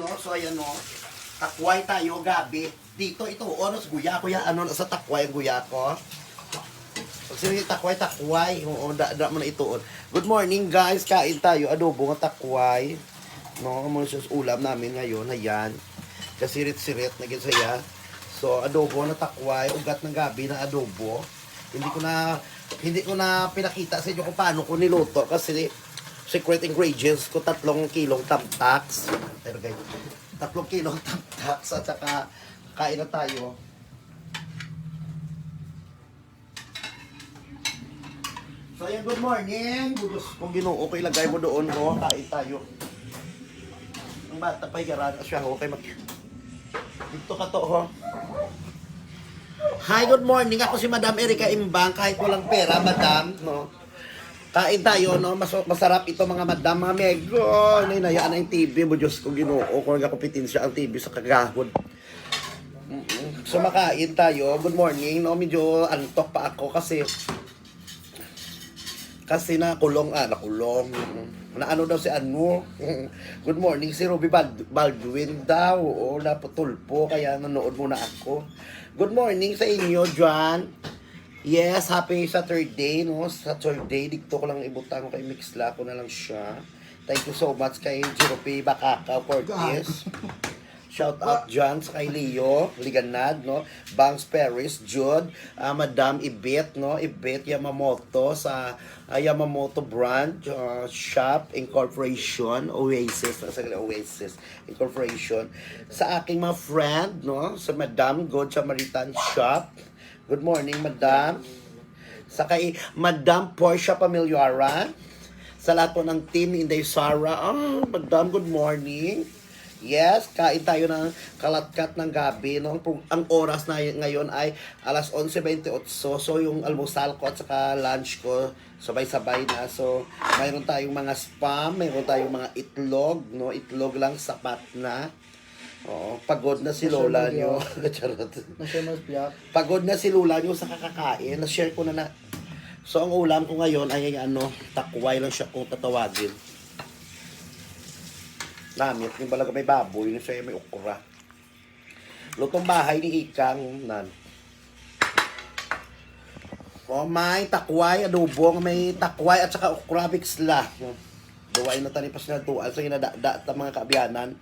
no? So, ayan, no? Takway tayo, gabi. Dito, ito, oras, guya ko yan. Ano, sa takway, ang guya ko. Pag sinabi takway. Oo, da mo na ito. Good morning, guys. Kain tayo. Adobo nga takway. No, mga siya ulam namin ngayon. Ayan. Kasirit-sirit na saya. So, adobo na takway. Ugat ng gabi na adobo. Hindi ko na pinakita sa inyo kung paano ko niluto. Kasi, secret ingredients ko, 3 kilong tamtax. Pero guys, 3 kilong tamtax at saka kain na tayo. So ayan, good morning. Kung ginoo ko, ilagay mo doon ho. Kain tayo. Ang bata pa higaran siya ho. Dito ka to ho. Hi, good morning. Ako si Madam Erica Imbang. Kahit walang pera, Madam, no? Kain tayo, no? Masarap ito mga madam, mga mego. Nainayaan na yung TV mo, Diyos ko, ginoo. Kung nagkakupitin siya ang TV sa kagahod. So, makain tayo. Good morning, no? Medyo antok pa ako kasi nakulong. Naano daw si Anu. Good morning, si Ruby Baldwin daw. Oo, naputulpo, kaya nanood muna ako. Good morning sa inyo, John. Yes, happy Saturday, no? Saturday, dito ko lang ibutang kay Mixla ko na lang siya. Thank you so much kay Jirope Bakaka for this. Shout out John sa kay Leo Liganad, no? Bangs Paris, Jude, Madam Ibet, no? Ibet Yamamoto sa Yamamoto brand shop incorporation Oasis incorporation sa aking mga friend, no? Sa Madam Good Samaritan shop. Good morning, Madam. Sa kay Madam Portia Pamilyara. Sa lahat po ng team Inday Sara. Madam, good morning. Yes, kain tayo ng kalatkat ng gabi. No? Ang oras na ngayon ay alas 11:28. So, yung almusal ko at saka lunch ko, sabay-sabay na. So, mayroon tayong mga spam, mayroon tayong mga itlog. No? Itlog lang, sapat na. Oo, pagod na si Lola nyo. Charot. Pagod na si Lola nyo sa kakakain. Na-share ko na. So, ang ulam ko ngayon ay takway lang siya kung tatawagin. Namit, yung balaga may baboy, na siya may ukra. Lutong bahay ni Ikang nan. Oh, may takway, adobo, may takway at saka ukra bixla. Duwain na tanipas na tuwal. So, inadada at mga kaabianan.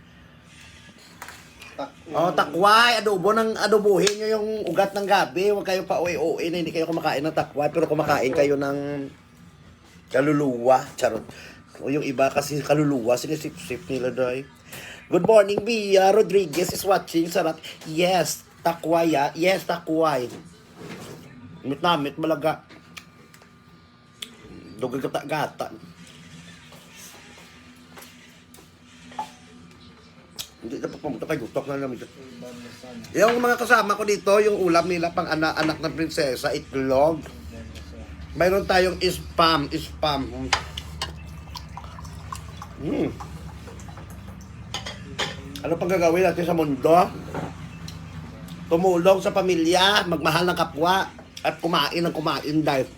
Takway, adobohin nyo yung ugat ng gabi. Huwag kayo pa uwi-uwi na hindi kayo kumakain ng takway, pero kumakain kayo ng kaluluwa. Charot. O yung iba kasi kaluluwa, sinisip-sip nila doy. Good morning, Bia Rodriguez is watching. Sarap. Yes, takway ya. Yes, takway. Mit malaga. Dugay gata. Hindi na pa pumunta kay gutok na namin. Yung mga kasama ko dito, yung ulam nila pang anak ng prinsesa, itlog. Mayroon tayong spam. Ano pang gagawin natin sa mundo? Tumulong sa pamilya, magmahal ng kapwa, at kumain ng kumain dahil.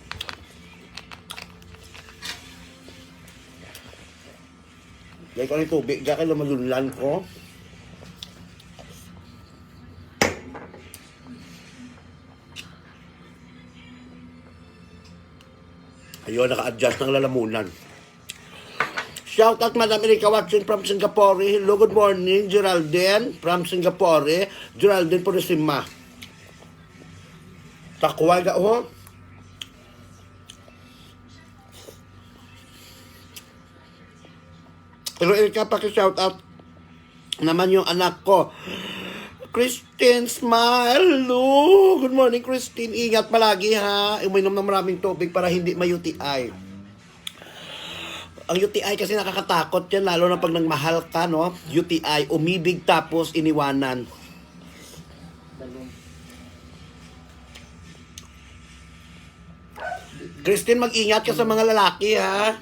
Dahil ko ng tubig, dahil lumalunlan ko. Ayun, naka-adjust ng lalamunan. Shout out Madam Erica watching from Singapore. Hello, good morning, Geraldine from Singapore. Geraldine Purisima. Takway ka ho. Pero Erica, paki-shout out naman yung anak ko. Christine, smile. Hello. Good morning, Christine. Ingat palagi ha. Uminom ng maraming tubig para hindi may-UTI. Ang UTI kasi nakakatakot yan, lalo na pag nagmahal ka, no? UTI, umibig tapos iniwanan. Christine, mag-ingat ka sa mga lalaki, ha?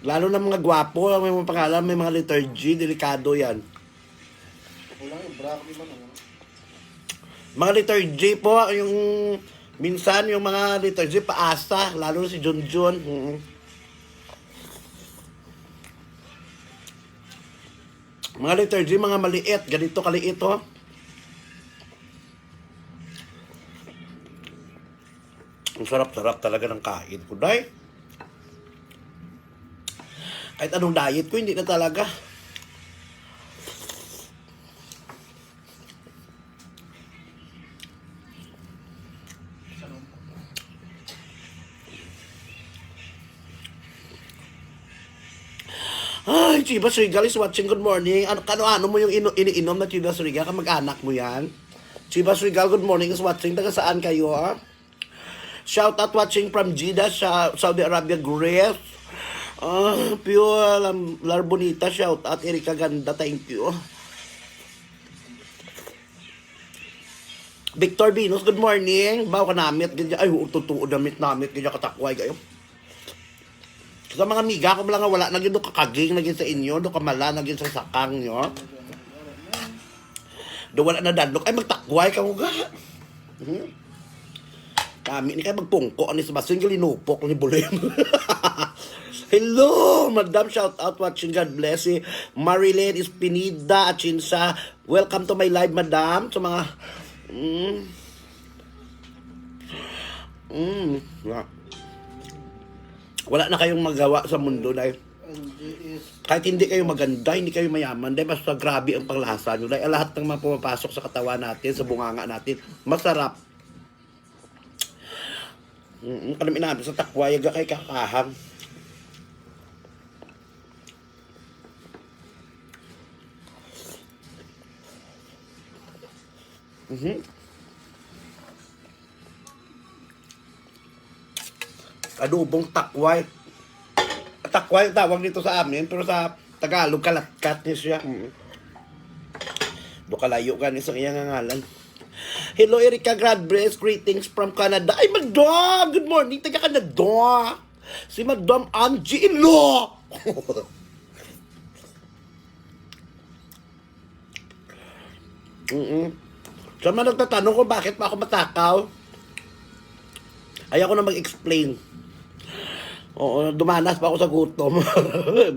Lalo na mga gwapo, may mga pangalan, may mga liturgy, delikado yan. Mga liturgy po, yung minsan yung mga liturgy paasa, lalo na si Junjun. Mga letter G, mga maliit. Ganito kaliit, oh. Ang sarap-sarap talaga ng kain ko, day. Kahit anong diet ko, hindi na talaga. Ay, Chivas Regal is watching. Good morning. Ano mo yung iniinom na Chivas Regal? Kamag-anak mo yan? Chivas Regal, good morning is watching. Taga saan kayo, ha? Shout out watching from Jeddah, Saudi Arabia, Greece. Pure Larbonita, shout out. Erika Ganda, thank you. Victor Venus, good morning. Bawa ka namit. Ay, totoo namit. Ganyan katakway kayo. Sa mga miga ko lang nga wala. Naging do kakaging, naging sa inyo. Do kamala, naging sa sakang nyo. Do wala na dadlok. Ay, magtakway ka mo ga. Kami ni kayo magpungko. Ano sa baso yung linupok ni Bulim. Hello, Madam. Shout out watching. God bless you. Marilyn Espinida Achinsa. Welcome to my live, Madam. Sa mga... Wala na kayong magawa sa mundo dahil kahit hindi kayo maganda, hindi kayo mayaman, dahil basta grabe ang panglasa nyo. Dahil lahat ng mga pumapasok sa katawan natin, sa bunganga natin, masarap. Kanamin namin sa takway, kay kakahang. Adobong takway. Takway tawag dito sa amin, pero sa Tagalog, kalatkat niya siya. Kalayo ka niya sa iyang ngalan. Hello, Erika Gradbres. Greetings from Canada. Ay, Madam! Good morning, taga Canada. Si Madam Angelo. Sa mga nagtatanong kung bakit pa ako matakaw, ayaw ko na mag-explain. Oo, dumanas pa ako sa gutom.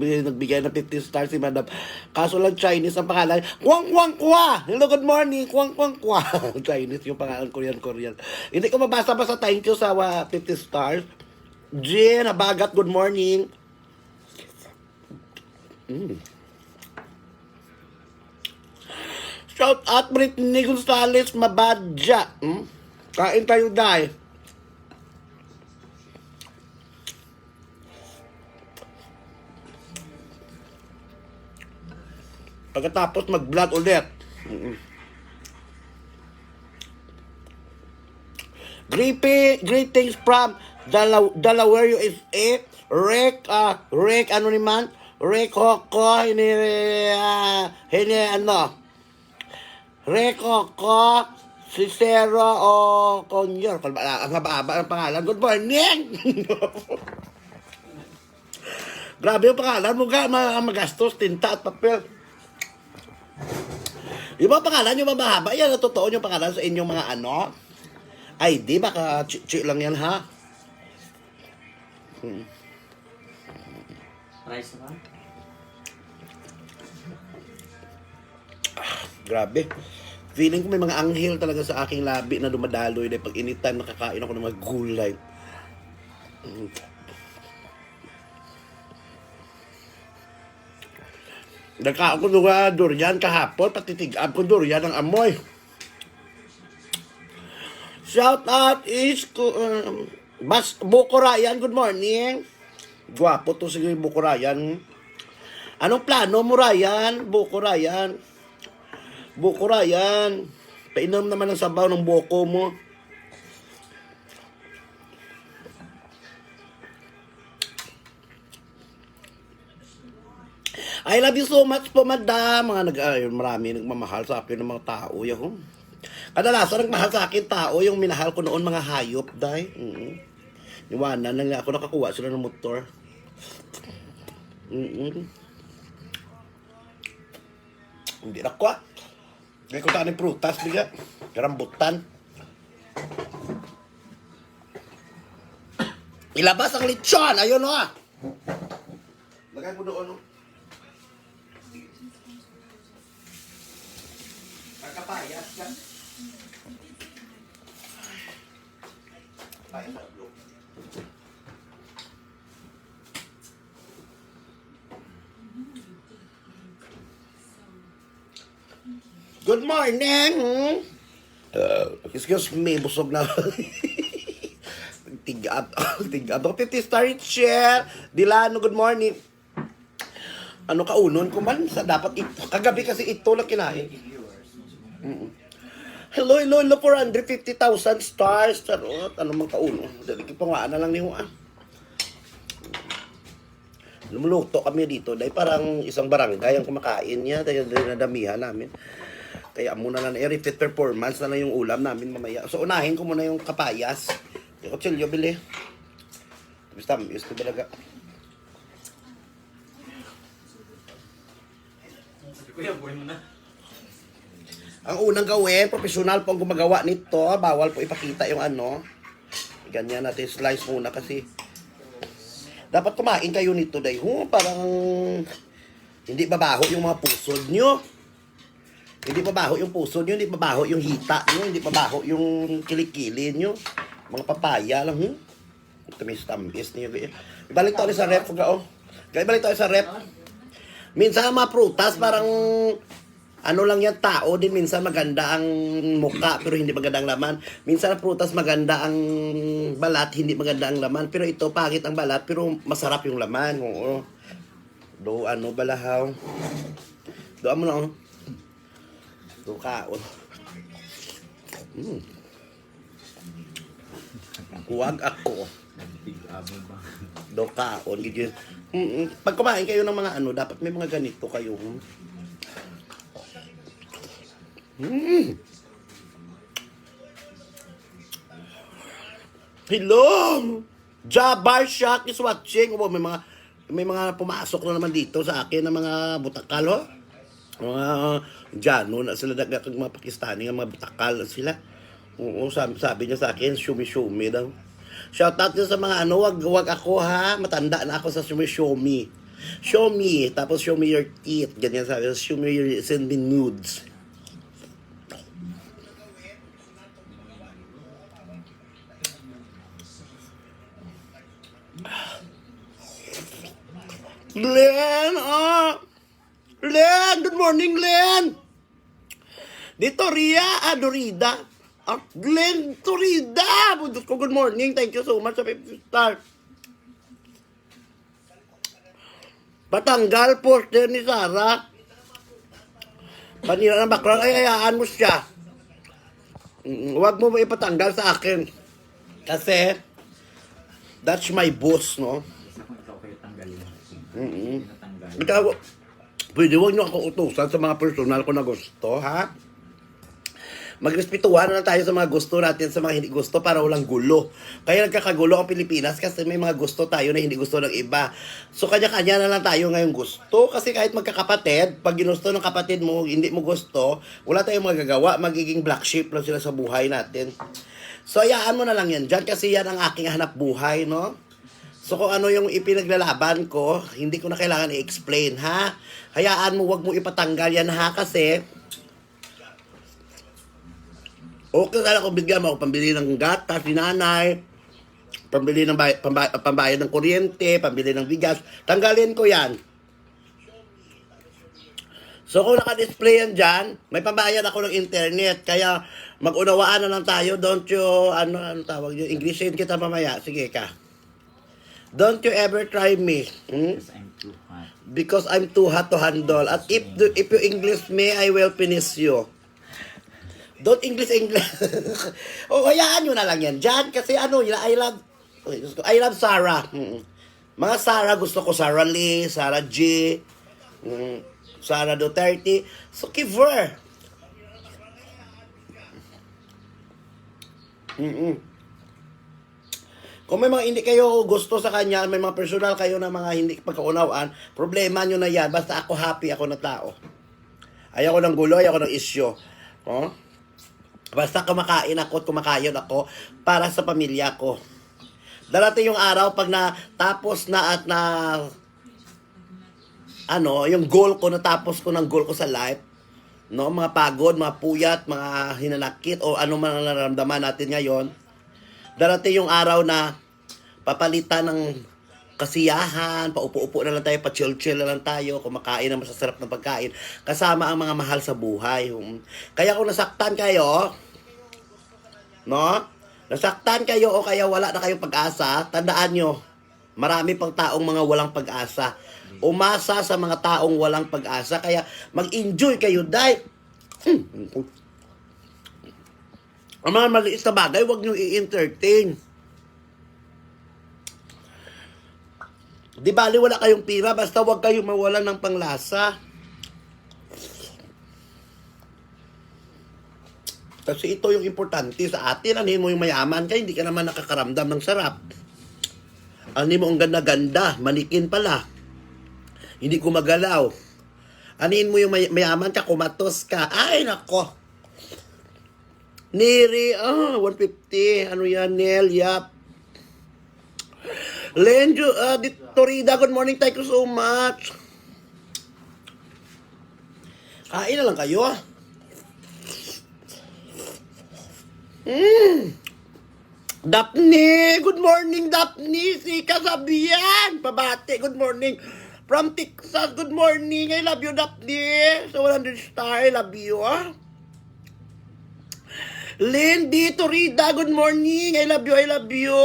Nagbigay ng 50 stars si Madam. Kaso lang Chinese ang pangalan. Kwang kwang kwa! Hello, good morning. Kwang kwang kwa. Chinese yung pangalan, Korean. Hindi ko mabasa pa sa thank you sa 50 stars. Jen, Abagat, good morning. Shout out Britney Gonzalez Mabadja. Kain tayo dahil. Pagkatapos mag-vlog ulit. Greetings from Delaware, USA. Rick, ano naman? Rick Hoko, Rick Hoko, si Sarah o Conyor. Ang haba-haba ang pangalan. Good morning! Grabe yung pangalan mo ga, magastos, tinta at papel. Yung mga pangalan, yung mga mahaba, yan, totoo yung pangalan sa inyong mga ano. ID, baka chi lang yan, ha? Rice naman? Grabe. Feeling ko may mga anghel talaga sa aking labi na dumadaloy dahil pag anytime nakakain ako ng mga gulay. Nagkaon ko nga durian kahapon, pati tig-ab ko durian ang amoy. Shout out is Buko Ryan, good morning. Gwapo to sige Buko Ryan. Anong plano mo, Ryan? Buko Ryan. Painom naman ng sabaw ng buko mo. I love you so much po, Madam. Marami nagmamahal sa akin ng mga tao. Yung kadalasan nagmahal sa akin tao, yung minahal ko noon mga hayop, day. Iwanan lang ako, nakakuha sila ng motor. Hindi na ko. Hindi ko tanin prutas, biga. Karambutan. Ilabas ang lechon. Ayun, o. Lagay ko doon, o. Kakapayas ka. Payas sa blue. Good morning! Excuse me, busog na. Tigab. Tigab. 50 star share. Dilano, good morning. Ano kaunon ko man sa dapat ito. Kagabi kasi ito lang kinain. Hello, 450,000 stars. Charot. Ano mang kaunon? Dali kipangwaan na lang niyo Lumuluto kami dito. Dahil parang isang barangay ang kumakain niya. Dahil nadamihan namin. Kaya muna na i-repeat performance na lang yung ulam namin mamaya. So, unahin ko muna yung kapayas. Yung kutsilyo, bili. Basta, gusto talaga. Kuya, buhay mo na. Ang unang gawin, professional po ang gumagawa nito. Bawal po ipakita yung ano. Ganyan natin, slice muna kasi. Dapat kumain kayo nito, dahil parang hindi babaho yung mga pusod nyo. Hindi babaho yung puso nyo, hindi babaho yung hita nyo, hindi babaho yung kilikili nyo. Mga papaya lang, Tamis-tamis niyo. Ibalik tayo sa rep, ibalik tayo sa rep. Minsan mga prutas, parang ano lang yan, tao din. Minsan maganda ang muka, pero hindi maganda ang laman. Minsan ang prutas, maganda ang balat, hindi maganda ang laman. Pero ito, pangit ang balat, pero masarap yung laman. Oo. Do, ano, balahaw. Do, mo na, Do kaon. Huwag ako. Do kaon. Pag kumain kayo ng mga ano, dapat may mga ganito kayo. Hello! Jabar Shack is watching. May mga pumasok na naman dito sa akin ng mga butakal, mga Jano na sila nagkakag mga Pakistani, mga butakal na sila. Oo, sabi niya sa akin, shumi-shumi daw. Shout out din sa mga ano, wag ako ha, matanda na ako sa shumi-shumi. Show me, tapos show me your teeth. Ganyan sabi, show me your, send me nudes. Len, Len, good morning, Len. Dito, Ria, Dorida. Glenn Torida. Good morning. Thank you so much sa 50 star. Patanggal poster ni Sarah. Panira ng background. Ay, hayaan mo siya. Huwag mo ipatanggal sa akin. Kasi, that's my boss, no? Ikaw, pwede huwag nyo ako utusan sa mga personal ko na gusto, ha? Magrespetuhan na lang tayo sa mga gusto natin, sa mga hindi gusto para walang gulo. Kaya nagkakagulo ang Pilipinas kasi may mga gusto tayo na hindi gusto ng iba. So kanya-kanya na lang tayo ngayong gusto. Kasi kahit magkakapatid, pag ginusto ng kapatid mo, hindi mo gusto, wala tayong magagawa. Magiging black sheep lang sila sa buhay natin. So hayaan mo na lang yan dyan kasi yan ang aking hanap buhay, no? So kung ano yung ipinaglalaban ko, hindi ko na kailangan i-explain, ha? Hayaan mo, wag mo ipatanggal yan, ha? Kasi okay kala ko bigyan mo ako pambili ng gatas, si nanay, pambili ng pambayad ng kuryente, pambili ng bigas. Tanggalin ko yan. So kung naka-display yan dyan, may pambayad ako ng internet. Kaya mag-unawaan na lang tayo. Don't you, ano tawag yun? Englishin kita mamaya. Sige ka. Don't you ever try me. Because I'm too hot to handle. At if you English me, I will finish you. Don't English. O, hayaan nyo na lang yan dyan. Kasi ano, I love Sarah. Mga Sarah, gusto ko Sarah Lee, Sarah G, Sarah Duterte. So, give her. Kung may mga hindi kayo gusto sa kanya, may mga personal kayo na mga hindi pagkaunawaan, problema nyo na yan. Basta ako happy ako na tao. Ayoko ng gulo, ayoko ng issue. Basta kumakain ako at kumakayon ako para sa pamilya ko. Darating yung araw pag natapos na at yung goal ko, natapos ko ng goal ko sa life, no, mga pagod, mga puyat, mga hinanakit o ano man ang nararamdaman natin ngayon, darating yung araw na papalitan ng kasiyahan, paupo-upo na lang tayo, pa-chill-chill na lang tayo, kumakain ng masasarap na pagkain, kasama ang mga mahal sa buhay. Kaya kung nasaktan kayo, no? Nasaktan kayo o kaya wala na kayong pag-asa, tandaan nyo, marami pang taong mga walang pag-asa. Umasa sa mga taong walang pag-asa, kaya mag-enjoy kayo dahil ang mga maliit na bagay, huwag nyo i-entertain. Di bali wala kayong pira, basta huwag kayong mawalan ng panglasa. Kasi ito yung importante sa atin. Anin mo yung mayaman ka, hindi ka naman nakakaramdam ng sarap. Anin mo ang ganda-ganda, manikin pala. Hindi gumagalaw. Anin mo yung mayaman ka, kumatos ka. Ay, nako. Neri, 150. Ano yan, Nel? Yap. Lenjo, Torida, good morning. Thank you so much. Kain na lang kayo. Daphne, good morning, Daphne. Si Kasabian, pabati, good morning. From Texas, good morning. I love you, Daphne. So 100 star, I love you, Lindy, Torida, good morning. I love you, I love you.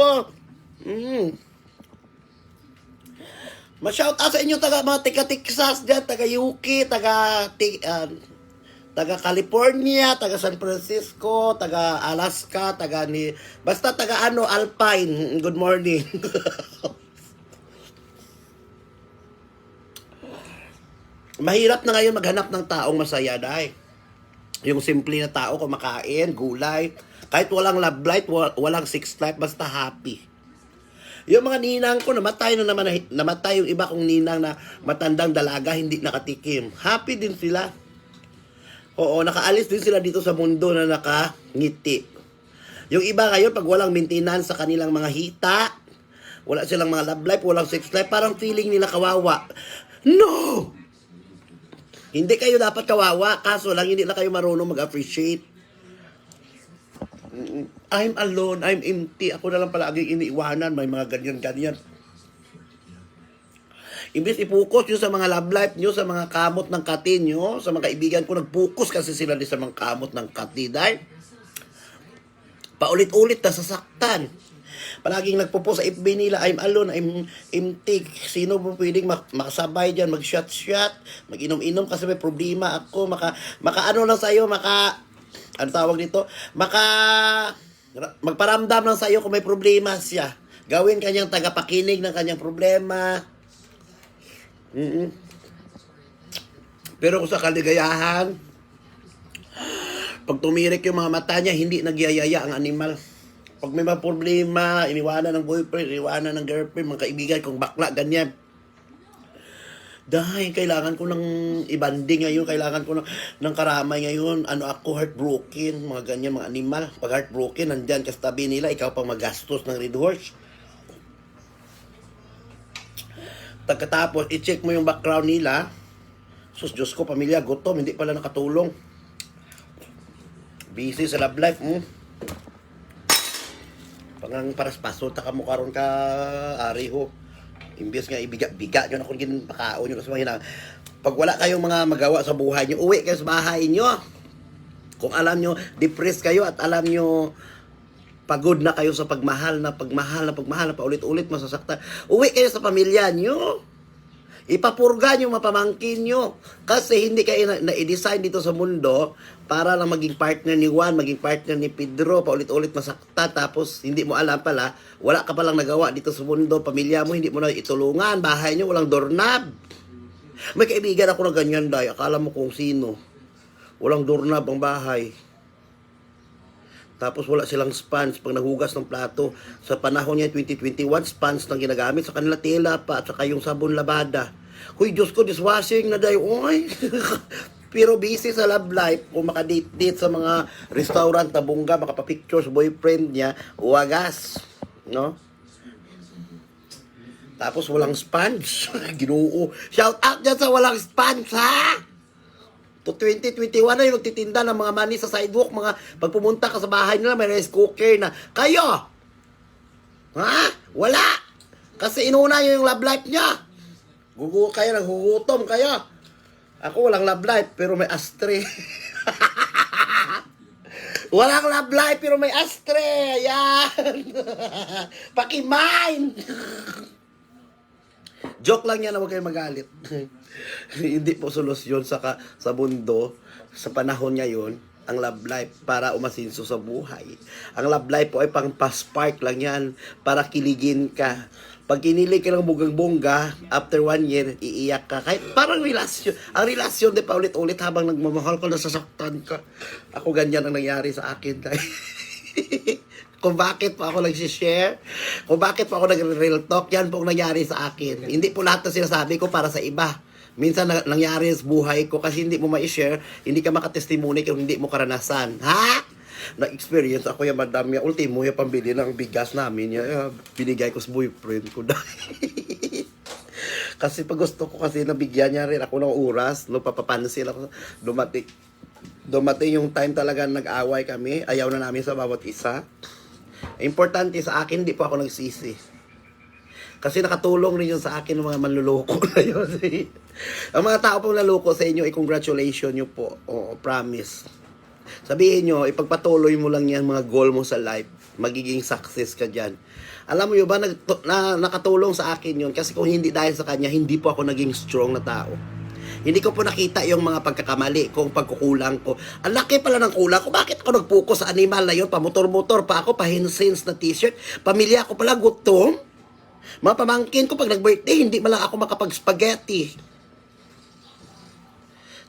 Ma-shout out sa inyo mga taga-Texas dyan, taga-UK, taga-California, taga-San Francisco, taga-Alaska, basta Alpine. Good morning. Mahirap na ngayon maghanap ng taong masaya, dahil yung simple na tao, kumakain, gulay, kahit walang love life, walang sex life, basta happy. Yung mga ninang ko, namatay yung iba kong ninang na matandang dalaga, hindi nakatikim. Happy din sila. Oo, nakaalis din sila dito sa mundo na nakangiti. Yung iba ngayon, pag walang maintenance sa kanilang mga hita, wala silang mga love life, walang sex life, parang feeling nila kawawa. No! Hindi kayo dapat kawawa, kaso lang hindi na kayo marunong mag-appreciate. I'm alone, I'm empty. Ako na lang palagi iniiwanan, may mga ganyan-ganyan. Imbes ipokus nyo sa mga love life nyo, sa mga kamot ng kati nyo, sa mga kaibigan ko, nag-focus kasi sila din sa mga kamot ng kati. Dahil paulit-ulit na sasaktan. Palaging nagpo-post sa FB nila, I'm alone, I'm empty. Sino po pwedeng makasabay dyan, mag-shot-shot, mag-inom-inom kasi may problema ako, maka-ano lang sa'yo, ano tawag dito? Magparamdam lang sa'yo kung may problema siya. Gawin kanyang tagapakinig ng kanyang problema. Pero kung sa kaligayahan, pag tumirik yung mga mata niya, hindi nagyayaya ang animal. Pag may mga problema, iniwanan ng boyfriend, iniwanan ng girlfriend, mga kaibigan, kung bakla, ganyan. Dahil kailangan ko ng ibanding ngayon, kailangan ko ng karamay ngayon. Ano ako, heartbroken, mga ganyan, mga animal. Pag heartbroken, nandyan ka sa tabi nila, ikaw pang magastos ng Red Horse. Pagkatapos, i-check mo yung background nila. Sus, Diyos ko, pamilya, gutom, hindi pala nakatulong. Busy sa love life, Pangang paraspaso, taka mo karon ka, ari ho. Imbes nga ibiga-biga nyo na kung ginpakao nyo kasi mga pag wala kayong mga magawa sa buhay nyo, uwi kayo sa bahay nyo. Kung alam nyo, depressed kayo at alam nyo, pagod na kayo sa pagmahal na paulit-ulit masasaktan. Uwi kayo sa pamilya nyo. Ipapurga nyo mapamangkin nyo. Kasi hindi kayo na-design dito sa mundo para lang maging partner ni Juan, maging partner ni Pedro, paulit-ulit masaktan. Tapos hindi mo alam pala, wala ka palang nagawa dito sa mundo. Pamilya mo, hindi mo na itulungan. Bahay nyo, walang doorknob. May kaibigan ako na ganyan, day. Akala mo kung sino. Walang doorknob ang bahay. Tapos wala silang sponge pag nahugas ng plato. Sa panahon niya, 2021, sponge lang ginagamit. Sa kanila tela pa, at saka yung sabon labada. Huy, Diyos ko, dishwashing na dayo. Oy! Pero busy sa love life, kung makadate-date sa mga restaurant na bongga, makapapicture sa boyfriend niya, wagas. No? Tapos walang sponge. Ginoo. Shout out dyan sa walang sponge, ha? To 2021 na yung nagtitinda ng mga mani sa sidewalk, mga pag pumunta ka sa bahay nila, may rice cooker na. Kayo! Ha? Wala! Kasi inuna nyo yung love life niya. Kayo, naghugutom kayo. Ako walang love life, pero may ashtray. Walang love life, pero may ashtray. Ayan. Pakimine. Joke lang yan na huwag kayong magalit. Hindi po solusyon sa mundo, sa panahon ngayon, ang love life para umasinso sa buhay. Ang love life po ay pang pa-spark lang yan, para kiligin ka. Pag kinilig ka ng bonggang-bongga, after 1 year, iiyak ka. Kahit parang relasyon. Ang relasyon din pa ulit-ulit habang nagmamahal ka, nasasaktan ka. Ako ganyan ang nangyari sa akin. Kung bakit po ako nag-share, kung bakit po ako nag-real talk, yan po ang nangyari sa akin. Hindi po lahat na sinasabi ko para sa iba. Minsan nangyari sa buhay ko kasi hindi mo ma-share, hindi ka makatestimony kung hindi mo karanasan. Ha? Na-experience ako yung madam yung ultimo yung pambili ng bigas namin. Binigay ko sa boyfriend ko dahil. Kasi pag gusto ko kasi nabigyan niya rin ako ng oras, no, papapansin ako, dumating yung time talaga nag-away kami, ayaw na namin sa bawat isa. Importante sa akin, hindi po ako nagsisi. Kasi nakatulong rin yun sa akin ng mga manluloko na yun. Ang mga tao pong naloko sa inyo, congratulations nyo po. Promise. Sabihin nyo, ipagpatuloy mo lang yan mga goal mo sa life. Magiging success ka dyan. Alam mo yun ba, nakatulong sa akin yun. Kasi kung hindi dahil sa kanya, hindi po ako naging strong na tao. Hindi ko po nakita yung mga pagkakamali kong pagkukulang ko. Ang laki pala ng kulang ko. Bakit ako nag-focus sa animal na yun? Pamotor-motor pa ako, pa-hinsins na t-shirt. Pamilya ko pala gutom. Mga pamangkin ko pag nag-birthday, hindi malang ako makapag-spaghetti.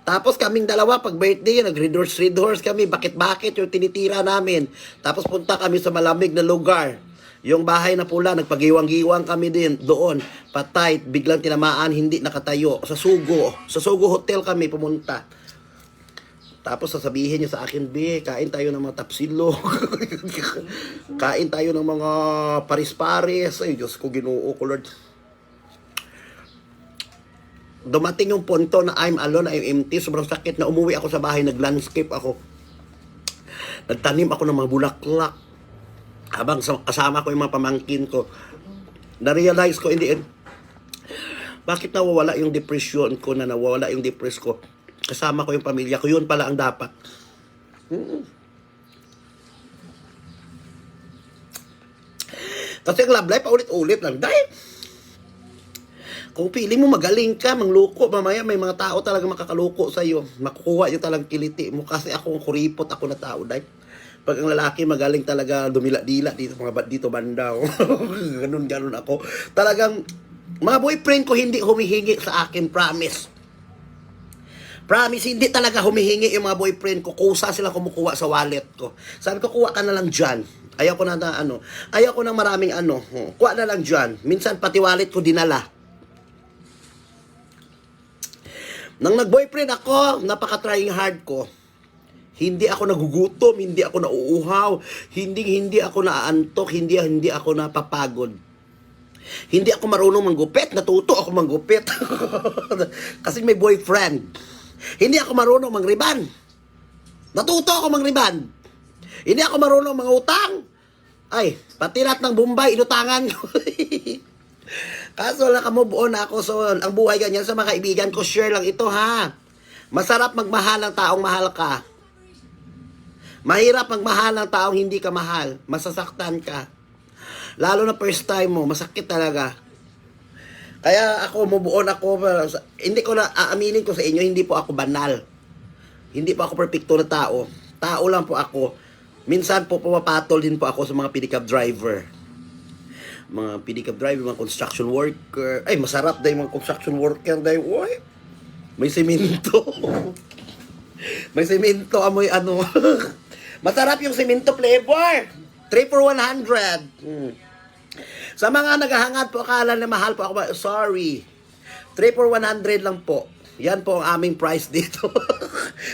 Tapos kaming dalawa, pag birthday, nag-red horse kami. Bakit yung tinitira namin. Tapos punta kami sa malamig na lugar. Yung bahay na pula, nagpagiwang-giwang kami din doon. Patay, biglang tinamaan, hindi nakatayo. Sa Sugo Hotel kami pumunta. Tapos sasabihin niya sa akin, be, kain tayo ng mga tapsilog. Kain tayo ng mga paris-paris. Ay, Diyos ko, Ginoo ko, Lord. Dumating yung punto na I'm alone, I'm empty. Sobrang sakit na umuwi ako sa bahay, nag-landscape ako. Nagtanim ako ng mga bulaklak. Habang kasama ko yung mga pamangkin ko, na-realize ko in the end, bakit nawawala yung depression ko, nawawala yung depress ko. Kasama ko yung pamilya ko, yun pala ang dapat. Kasi ang love life, paulit-ulit lang. Dahil, kung feeling mo magaling ka, mangluko, mamaya may mga tao talaga makakaluko sa'yo. Makukuha yung talang kiliti mo. Kasi ako kuripot ako na tao, dahil. Pag ang lalaki magaling talaga dumila-dila dito banda. Ganun ako. Talagang mga boyfriend ko hindi humihingi sa akin, promise. Promise, hindi talaga humihingi yung mga boyfriend ko. Kusa sila kumukuha sa wallet ko. Sabi ko, kuha ka na lang dyan. Ayaw ko ng maraming kuha na lang dyan. Minsan pati wallet ko dinala. Nang nag-boyfriend ako, napaka-trying hard ko. Hindi ako nagugutom, hindi ako nauuhaw, hindi ako naaantok, hindi ako napapagod. Hindi ako marunong manggupit, natuto ako manggupit. Kasi may boyfriend. Hindi ako marunong mangriban. Natuto ako mangriban. Hindi ako marunong mangutang. Ay, pati lahat ng Bombay, inutangan ko. Kaso nakamove on ako. So, ang buhay ganyan sa mga kaibigan ko, share lang ito ha. Masarap magmahal ng taong mahal ka. Mahirap magmahal ng taong hindi ka mahal. Masasaktan ka. Lalo na first time mo, masakit talaga. Kaya ako, mubuon ako. Hindi ko na, aaminin ko sa inyo, hindi po ako banal. Hindi po ako perfecto na tao. Tao lang po ako. Minsan po pumapatol din po ako sa mga pedicab driver. Mga pedicab driver, mga construction worker. Ay, masarap dahil mga construction worker dahil, uy, may semento. May semento, amoy Masarap yung semento flavor. 3 for 100. Sa mga naghahangad po, akala na mahal po ako. Sorry. 3 for 100 lang po. Yan po ang aming price dito.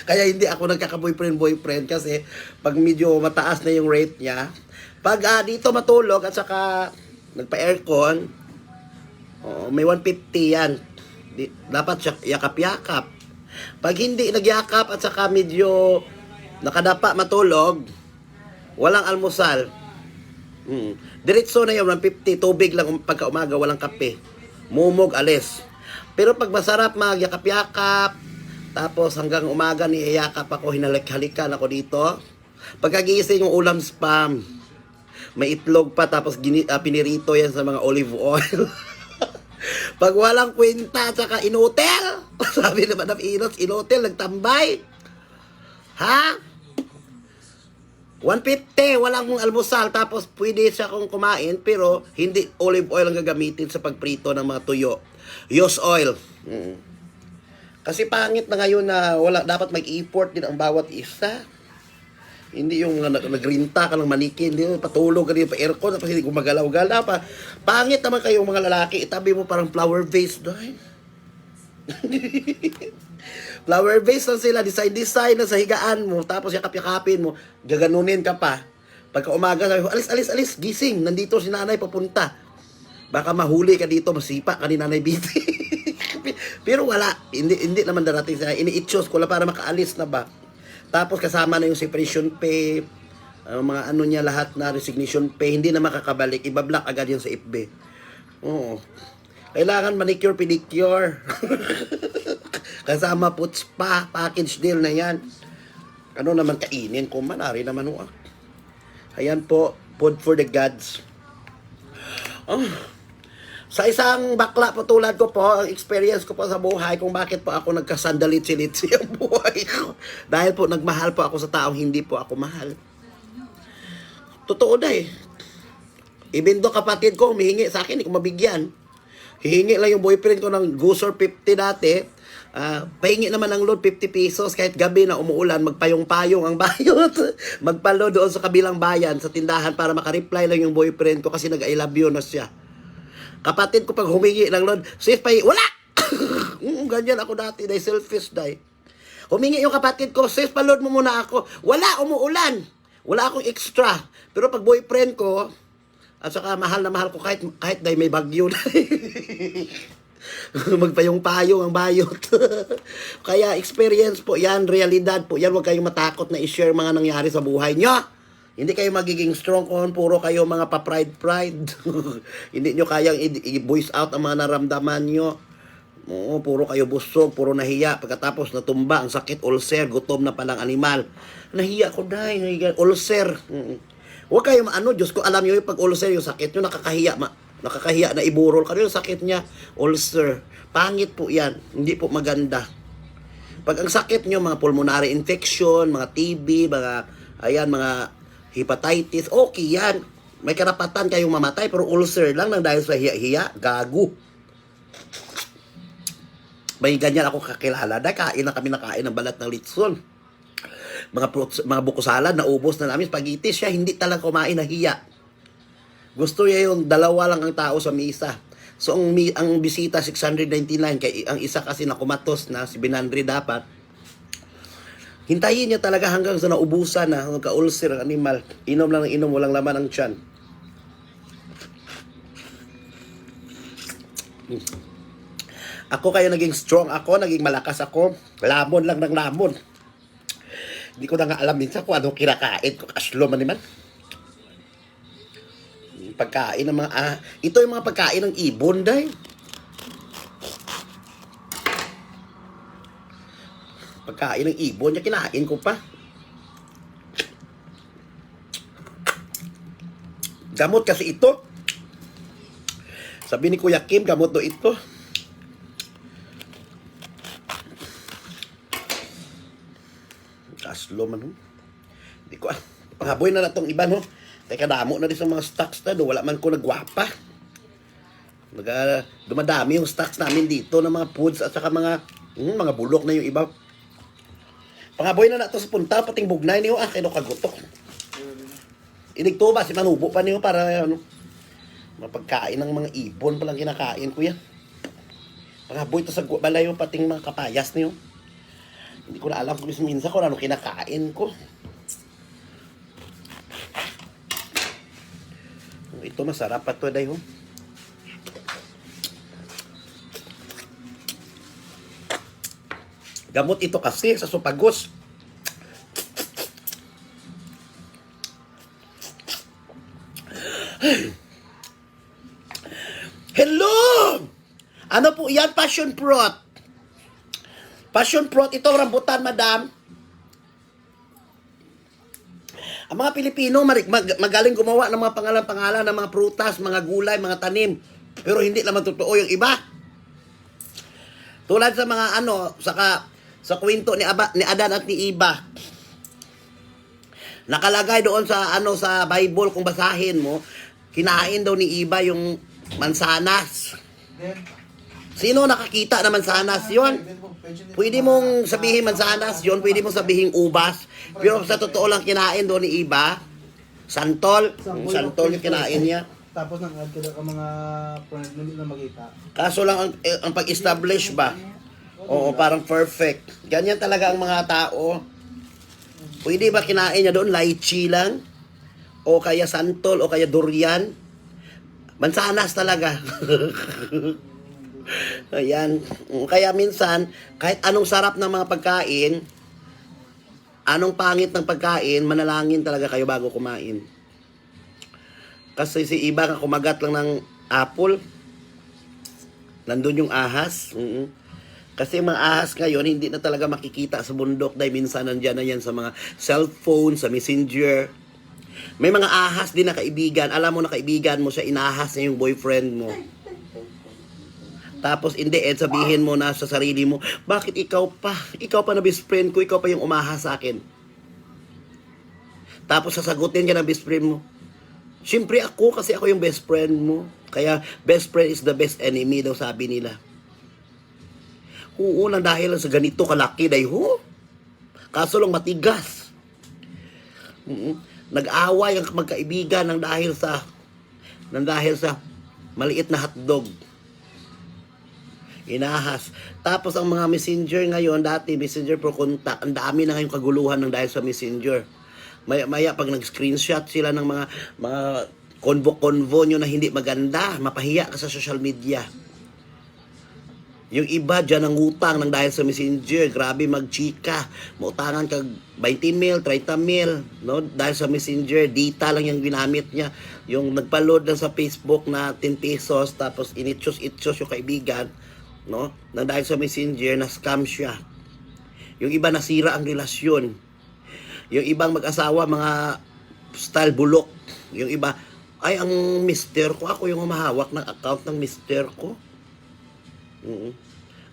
Kaya hindi ako nagkaka-boyfriend kasi pag medyo mataas na yung rate niya, pag dito matulog at saka nagpa-aircon, may 150 yan. Dapat yakap-yakap. Pag hindi nagyakap at saka medyo nakadapa matulog, walang almusal. Diretso na yun, 150, tubig lang pagka umaga, walang kape. Mumog, alis. Pero pag masarap magyakap-yakap, tapos hanggang umaga niyayakap ako, hinalik-halikan ako dito. Pagkagising yung ulam spam, may itlog pa, tapos pinirito yan sa mga olive oil. Pag walang kwenta, tsaka inutel. Sabi naman ng Inos, inutel, nagtambay. Ha? 150, walang almusal, tapos pwede siya kung kumain, pero hindi olive oil ang gagamitin sa pagprito ng mga tuyo. Use oil. Kasi pangit na ngayon na wala, dapat mag-import din ang bawat isa. Hindi yung nagrinta ka ng maniki, hindi yung patulog ka din pa aircon, tapos hindi gumagalaw-galaw pa. Pangit naman kayong mga lalaki, itabi mo parang flower vase dahil. Flower vase lang sila, design na sa higaan mo, tapos yakap-yakapin mo, gaganunin ka pa. Pagka umaga, sabi mo, alis, gising, nandito si nanay papunta. Baka mahuli ka dito, masipa ka ni nanay Biti. Pero wala, hindi naman darating sila, ini-itchos ko lang para makaalis na ba. Tapos kasama na yung separation pay, mga ano niya lahat na resignation pay, hindi na makakabalik, ibablock agad yun sa FB. Oo. Kailangan manicure, pedicure. Kasama puts pa, package deal na yan. Ano naman kainin ko, manari naman ho. Ayan po, food for the gods. Sa isang bakla po tulad ko po, ang experience ko po sa buhay kung bakit po ako nagkasandalit-silitsi ang buhay ko. Dahil po nagmahal po ako sa taong hindi po ako mahal. Totoo na eh. Even though kapatid ko humihingi sa akin, hindi ko mabigyan. Hihingi lang yung boyfriend ko ng Gusor 50 dati. Pahingi naman ng load 50 pesos kahit gabi na umuulan, magpayong-payong ang bayot. Magpalo doon sa kabilang bayan, sa tindahan para makareply lang yung boyfriend ko kasi nag-I love you na siya. Kapatid ko pag humingi ng load, sis, wala! Ganyan ako dati, dahil selfish dahil. Humingi yung kapatid ko, sis, paload mo muna ako. Wala, umuulan. Wala akong extra. Pero pag boyfriend ko, at saka mahal na mahal ko kahit dahil may bagyo na. Magpayong-payong ang bayot. Kaya experience po yan, realidad po yan. Huwag kayong matakot na i-share mga nangyari sa buhay nyo. Hindi kayo magiging strong kung puro kayo mga pa-pride. Hindi nyo kayang i-voice out ang mga naramdaman nyo. Oo, puro kayo busog, puro nahiya. Pagkatapos natumba, ang sakit, ulcer, gutom na palang animal. Nahiya ko dahil, ulcer. Huwag kayo Diyos ko, alam nyo yung pag ulcer, yung sakit nyo, nakakahiya na iburol ka yung sakit niya, ulcer. Pangit po yan, hindi po maganda. Pag ang sakit nyo, mga pulmonary infection, mga TB, mga hepatitis, okay yan. May karapatan kayong mamatay, pero ulcer lang dahil sa hiya-hiya, gago. May ganyan ako kakilala, kain na kami nakain ng balat ng litson. Mga buko salad, naubos na namin. Spaghetti siya, hindi talaga kumain na hiya. Gusto niya yung dalawa lang ang tao sa misa. So, ang bisita, 699. Ang isa kasi nakumatos na, si Binandri dapat. Hintayin niya talaga hanggang sa naubusan na, ka-ulcer ang animal. Inom lang ng inom, walang laman ang tiyan. Ako kaya naging strong ako, naging malakas ako. Lamon lang ng lamon. Hindi ko na nga alam minsan kung anong kinakain ko. Aslo man naman. Pagkain ng mga... ito yung mga pagkain ng ibon, dahil. Pagkain ng ibon, yung kinain ko pa. Gamot kasi ito. Sabi ni Kuya Kim, gamot do ito. Aslo man, hindi ko panghaboy na itong iba, no? Teka, damo na rin sa mga stocks na, do. Wala man ko nagwapa. Dumadami yung stocks namin dito ng mga foods at saka mga bulok na yung iba. Panghaboy na ito sa punta, pating bugnay niyo, kaya kagutok. Inigtuba, si Manubo pa niyo para, mapagkain ng mga ibon palang kinakain ko yan. Panghaboy ito sa balay yung pating mga kapayas niyo. Hindi ko na alam kung minsan kung ano kinakain ko. Ito masarap pa ito dahil. Gamot ito kasi sa supagos. Hello! Ano po yan? Passion fruit. Passion fruit, ito rambutan, madam. Ang mga Pilipino, magaling gumawa ng mga pangalan-pangalan ng mga prutas, mga gulay, mga tanim. Pero hindi naman totoo yung iba. Tulad sa mga sa kwento ni Adan at ni Eva. Nakalagay doon sa sa Bible, kung basahin mo, kinain daw ni Eva yung mansanas. Sino nakakita na mansanas yon? Pwede mong sabihin mansanas yon, pwede mong sabihin ubas. Pero sa totoo lang kinain doon ni Eva, santol. Santol yung kinain niya. Tapos nang-add ka ka mga friend na hindi na makita. Kaso lang ang pag-establish ba? Oo, parang perfect. Ganyan talaga ang mga tao. Pwede ba kinain niya doon lychee lang? O kaya santol, o kaya durian? Mansanas talaga. Ayan. Kaya minsan, kahit anong sarap ng mga pagkain, anong pangit ng pagkain, manalangin talaga kayo bago kumain. Kasi si iba ka kumagat lang ng apple, nandun yung ahas. Kasi mga ahas ngayon, hindi na talaga makikita sa bundok dahil minsan nandyan na yan sa mga cellphone, sa messenger. May mga ahas din na kaibigan. Alam mo na kaibigan mo siya, inahas na yung boyfriend mo. Tapos in the end, sabihin mo na sa sarili mo, bakit ikaw pa? Ikaw pa na best friend ko, ikaw pa yung umahas sa akin. Tapos sasagutin ka ng best friend mo, siyempre ako, kasi ako yung best friend mo. Kaya best friend is the best enemy daw sabi nila. Oo, nang dahil sa ganito kalaki dahil kaso lang matigas. Nag-away ang magkaibigan nang dahil sa maliit na hotdog. Inahas. Tapos ang mga messenger ngayon, dati messenger per contact, ang dami na ngayong kaguluhan ng dahil sa messenger. Maya pag nag-screenshot sila ng mga convo nyo na hindi maganda, mapahiya ka sa social media. Yung iba dyan ang utang ng dahil sa messenger, grabe magchika. Mautangan kag 20 mil, 30 mil, no? Dahil sa messenger, data lang yung ginamit niya. Yung nagpa-load lang sa Facebook na 10 pesos, tapos initsos yung kaibigan, no? Nang dahil sa messenger, na-scam siya. Yung iba nasira ang relasyon. Yung ibang mag-asawa, mga style bulok. Yung iba, ay, ang mister ko, ako yung humahawak ng account ng mister ko.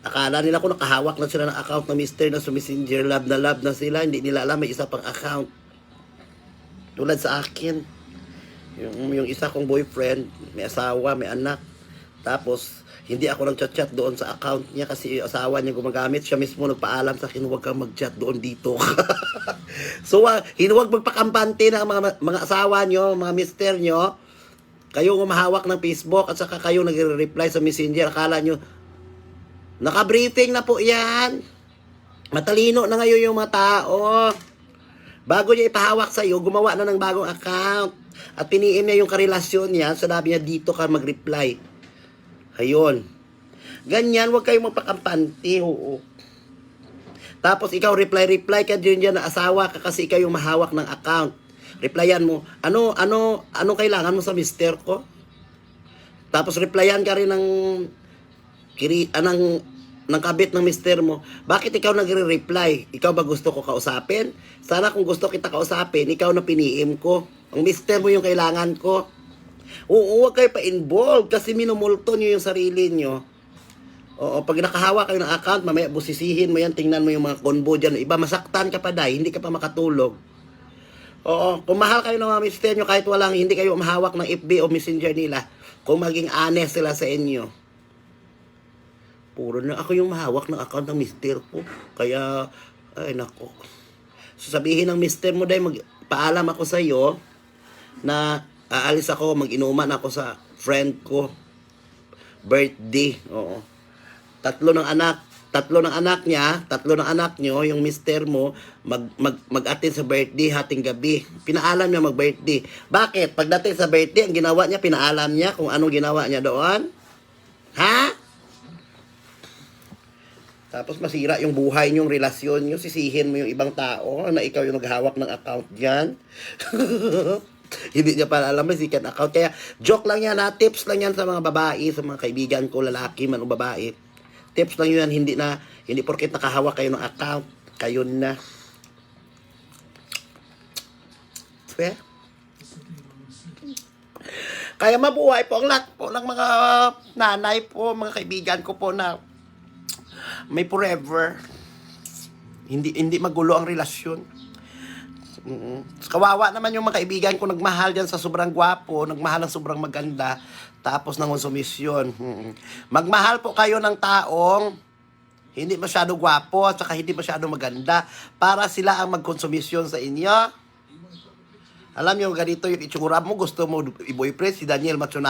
Akala nila ko nakahawak na sila ng account ng mister na sa messenger, love na sila. Hindi nila alam, may isa pang account. Tulad sa akin. Yung isa kong boyfriend, may asawa, may anak. Tapos, hindi ako nag-chat doon sa account niya kasi yung asawa niya gumagamit. Siya mismo nagpaalam sa akin, huwag kang mag-chat doon dito. So, huwag magpakampante ng mga asawa nyo, mga mister nyo. Kayo humahawak ng Facebook at saka kayo nagre-reply sa messenger. Akala nyo, naka-briefing na po yan. Matalino na ngayon yung mga tao. Bago niya ipahawak sa'yo, gumawa na ng bagong account. At piniin niya yung karelasyon niya, sabi niya dito ka mag-reply. Ayun. Ganyan, huwag kayong magpakampante. Oo. Tapos ikaw reply ka dyan na asawa ka kasi ikaw yung mahawak ng account. Replyan mo, ano kailangan mo sa mister ko? Tapos replyan ka rin ng kabit ng mister mo. Bakit ikaw nagre-reply? Ikaw ba gusto ko kausapin? Sana kung gusto kita kausapin, ikaw na piniim ko. Ang mister mo yung kailangan ko. Oo, huwag kayo pa-involve kasi minumulto nyo yung sarili nyo. Oo, pag nakahawa kayo ng account, mamaya busisihin mo yan, tingnan mo yung mga convo dyan. Iba, masaktan ka pa dahil, hindi ka pa makatulog. Oo, kung mahal kayo ng mga mister nyo, kahit walang, hindi kayo mahawak ng FB o messenger nila, kung maging honest sila sa inyo. Puro na ako yung mahawak ng account ng mister ko. Kaya, ay nako. Sasabihin ng mister mo dahil magpaalam ako sa iyo na aalis ako, mag-inuman ako sa friend ko. Birthday. Oo. Tatlo ng anak nyo, yung mister mo, mag-attend sa birthday hating gabi. Pinaalam niya mag-birthday. Bakit? Pagdating sa birthday, ang ginawa niya, pinaalam niya kung anong ginawa niya doon. Ha? Tapos masira yung buhay nyo, yung relasyon nyo, sisihin mo yung ibang tao na ikaw yung naghawak ng account dyan. Hindi niya pala alam na second account. Kaya joke lang yan ha, tips lang yan sa mga babae, sa mga kaibigan ko, lalaki man o babae. Tips lang yan, hindi porket nakahawak kayo ng account, kayo na. Fair? Kaya mabuhay po ang lahat po ng mga nanay po, mga kaibigan ko po na may forever. Hindi magulo ang relasyon. Kawawa naman yung mga kaibigan ko nagmahal dyan sa sobrang gwapo, nagmahal ng sobrang maganda, tapos ng konsumisyon. Magmahal po kayo ng taong hindi masyado gwapo at saka hindi masyado maganda para sila ang magkonsumisyon sa inyo. Alam nyo, ganito yung itsura mo, gusto mo i-boyfriend si Daniel Matsunaga.